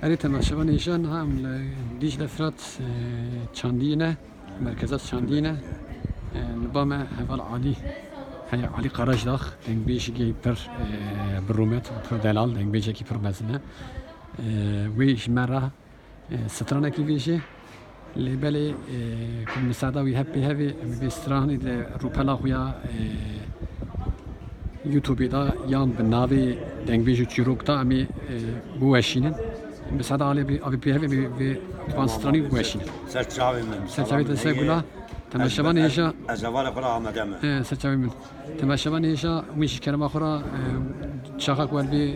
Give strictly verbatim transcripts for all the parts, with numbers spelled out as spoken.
Erê temaşevanê hêja, niha em li Dîcle Firat, e, çandiyê ne, merkeza çandiyê ne. E, li ba me heval Alî heye, Alî Karajdax, dengbêjekî pir, e, bi rûmet û pir delal, dengbêjekî pir mezin e. E, wê ji me re, e, stranekî bêje. Lê belê, e, ku misada wî hep pê hevê, em ê vê stranê di rûpela xwe ya, e, YouTubeê de yan bi navê Dengbêj û Çîrok de em ê, e, biweşînin. Misada alê bi, avê pê hevê vê, vê van stranî biweşînin. Ser çavê min. Ser çavê te ser gula. Temaşevanê hêja. Ez hevalê xwe re amade me. E, ser çavê min. Temaşevanê hêja, wî ji kerema xwe re, e, çaxa ku we vê, e,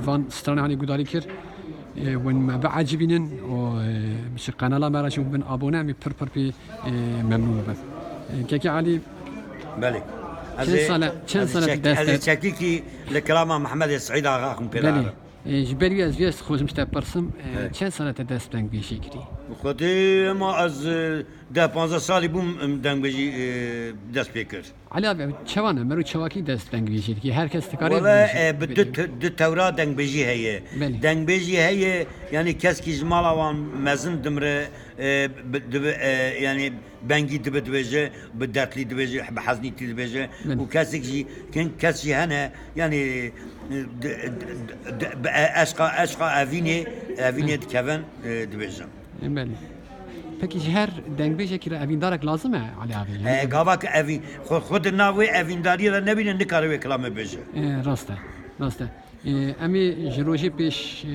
van stranê hanê gudarî kir. E, win me biecibînin û, e, ji kanala me re jî bin abone, em ê pir pir pê, e, memnûn bibin. E, Kekê Alî, belê. Çend sale, çend sale tu dest... Ez ê çekîkî li kilama Mehmedê Seîd Axa xwe pê... Belê. E, ji ber wî ez vê ez dixwazim ji te pirsim, e, çend sale te dest dengbêjê kirî? Xwedê, ema ez, e, deh panzdeh salî bûm, em, dengbêjî, e, dest pê kir. Alî abi, çawa ne? Mero çawakî dest dengbêjê dikî. Her kes dikare... Wele, e, bi du te-, du tewra dengbêjî heye. Belê. Dengbêjî heye, yanî keskî ji mala wan mezin dimire, e, bi, dibi, e, yanî bengî dibi dibêje, bi dertlî dibêje, bi heznîtî dibêje. Belê. Û kesek jî, kin kes jî hene, yanî, e, di, di, di, bi, e, eşqa, eşqa evînê, evînê dikevin, e, dibêjin. E, belê. Pekî ji her dengbêjekî re evîndarek lazim e, Alî abi? E, gava ku evîn-, xwe, xwe di nav wê evîndariyê de nebîne, nikare wê kilamê bêje. E, rast e, rast e. E, em ê ji rojê pêş, e,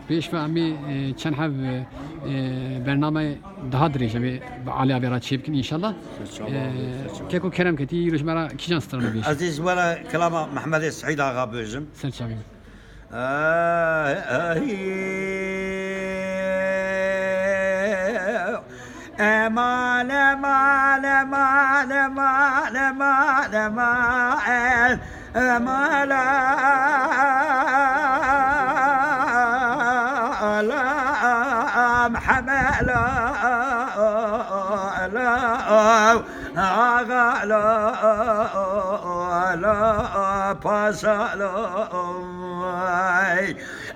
pêş ve em ê, e, çend heb, e, bername daha dirêj em ê bi Alî abi re çêbikin înşallah. Ser çava, e, ser çava. Keko kerem ketî, îro ji me re kîjan stranê bêjî? Ez ê ji we re kilama Mehmedê Seîd Axa bêjim. Ser çavê min. Eman, eman, eman, eman, eman, eman, eman, la, la, Muhammed, la, la, Axa, la, la, Paşa, la, ay.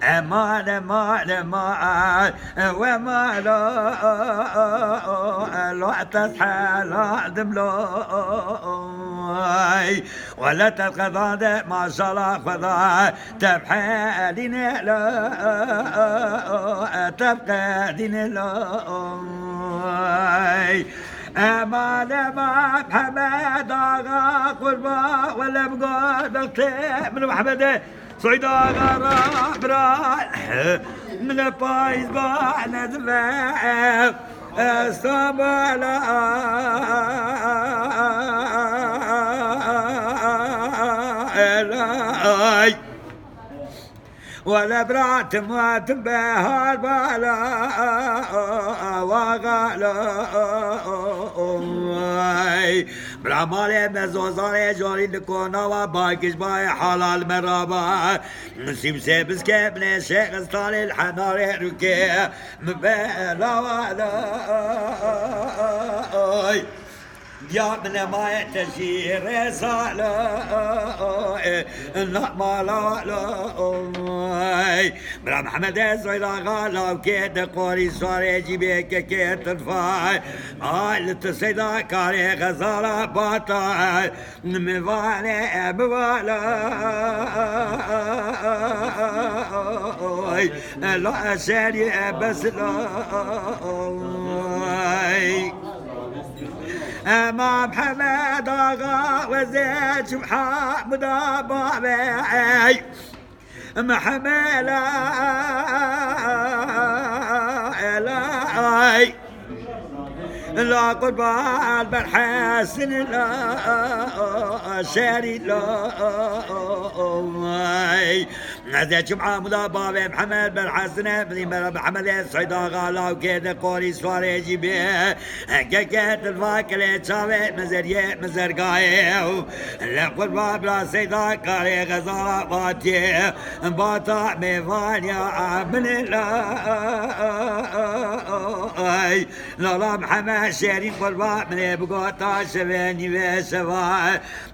Eman, eman, eman, we ma lo, lo tezhela dimlo. Wele te qedande maşala Xweda, te bhedîne lo, te bqedîne lo. Eman, eman, Mehmed Axa qurban, wele bi gor bextê min Mehmedê. Seyda Gara bira, min e payîz ba nedive, Estambula, elay. Wele bira tim we tim behar bala, wagala, ay. Bira malê me zozanê corî li kona wa bakiş bayê halal me raba. Sîmsê biske binê şêxistanê li henarê rûkê. Mi bela wala, ay. Ya min emaye te jî rêzala, ay. Namala wala, ay. Bira Mehmedê Zeylaxa lawkê de qorî sarê cîbê kekê tirfay. Ay, li tu seyda karê xezala bata. Mivanê, mivala. La şerî bes la. Ema Mehmed Axa wezê çim hamda bavê. Mehmela, elay. La qurban ber Hesin la, şerî la, ay. Ez ê çim amuda bavê Mehmed ber Hesine, bilî mera Mehmedê Seyda Xala û kê de qorî swarê cî bê. Keke tilva kilê çavê mizeriyê mizergayê. Li qurba bira Seyda karê xezala Fatihê, bata mêvaniya min la, ay, Lala Mihemed şerî qurba min ê bigota şevê nîvê şeva.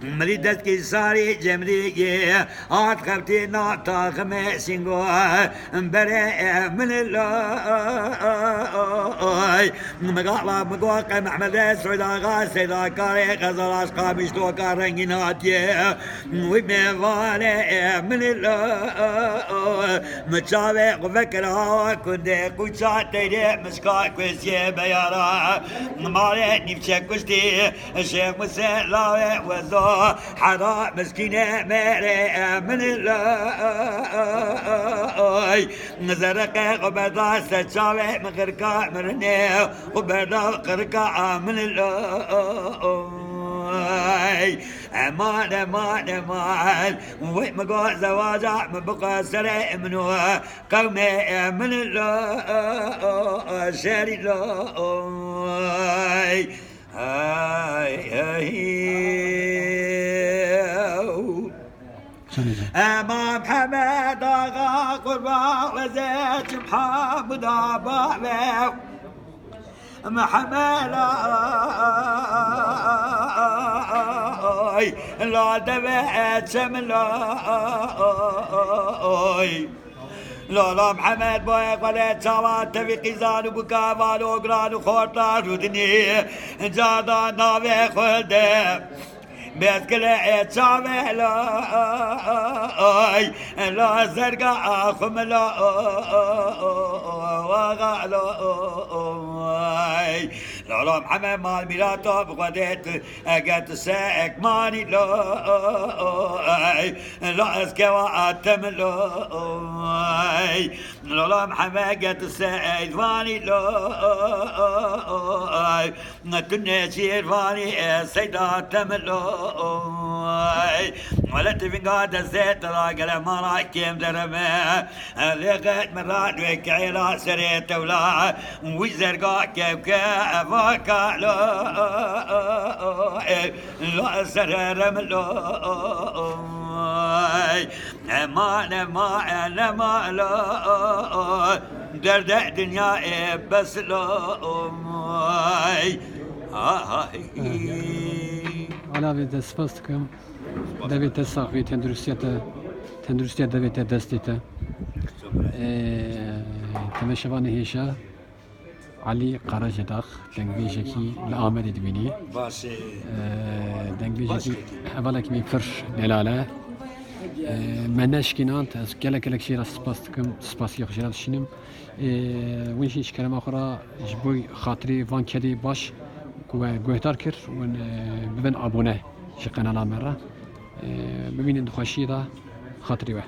Milî destgî sarî cemrî yê hat xeftî na taximê sîngo. Berê min loy. Migala migo qe Mehmedê Soydaxa Seydakarê Xezalaş Qamiştoka rengîn hatiye. Wî mêvanê min loy. Mi çavê xwe vekir hawa kundê qûça teyrê mişka kuêsiyê beyara. Malê nîvçe kuştî Şêx Musê lawê wezo hera miskînê mêrê min loy. Zerreqê xwe berda ser çavê min xirka mirinê xwe berda xirka min loy. Eman, eman, eman. Wê mi got zewaca min biqe serê min û qewmê min lo, şerî lo. Ay, ay. Canê can. Ema Mihemed Axa qurban wezê Mihemed Abavew. Mihemed ay, la deve çem la ay. Lala Mihemed boye xwele çawa tevî qîzan û bika valo giran û xorta rûdinî. Cada navê xwe de. Bêtkile e çavê la ay, la zerga axum la ay. Lala Mihemed mal mîrata bi xwe dê tu, eger tu se ekmanî la ay, la ez kewa atem la ay. Lala Mihemed eger tu se eyvanî la ay. Tu nêçîrvanî, e, seyda temilo. Wele tu vinga destê te la gele mala kêm dereme. Lê qet min ra dwê keyla serê tewla. Wî zerga kevke eva kalo. La serere milo. Ema, ema, elema, la, derde dinya e bes, la, ay, ay. Ala vê te spas dikim. Devê te sax bî, tenduristiya te, tenduristiya devê te, destê te. Ee, temeşevanê hêşa. Elî Karacedax, dengbêjekî li Amedê dibînî. Baş e. Ee, dengbêjekî, baş e. Hevalekî min pir delal e. Ee, me neşkînand, ez gelek gelek jê re spas dikim, spasiya xwe jê re dişînim. Ee, hûn jî ji kerema xwe re ji bo xatirê van kedê baş ku we guhdar kir, hûn, ee, bibin abone ji qenala me re. Ee, bimînin di xweşiyê de, xatirê we.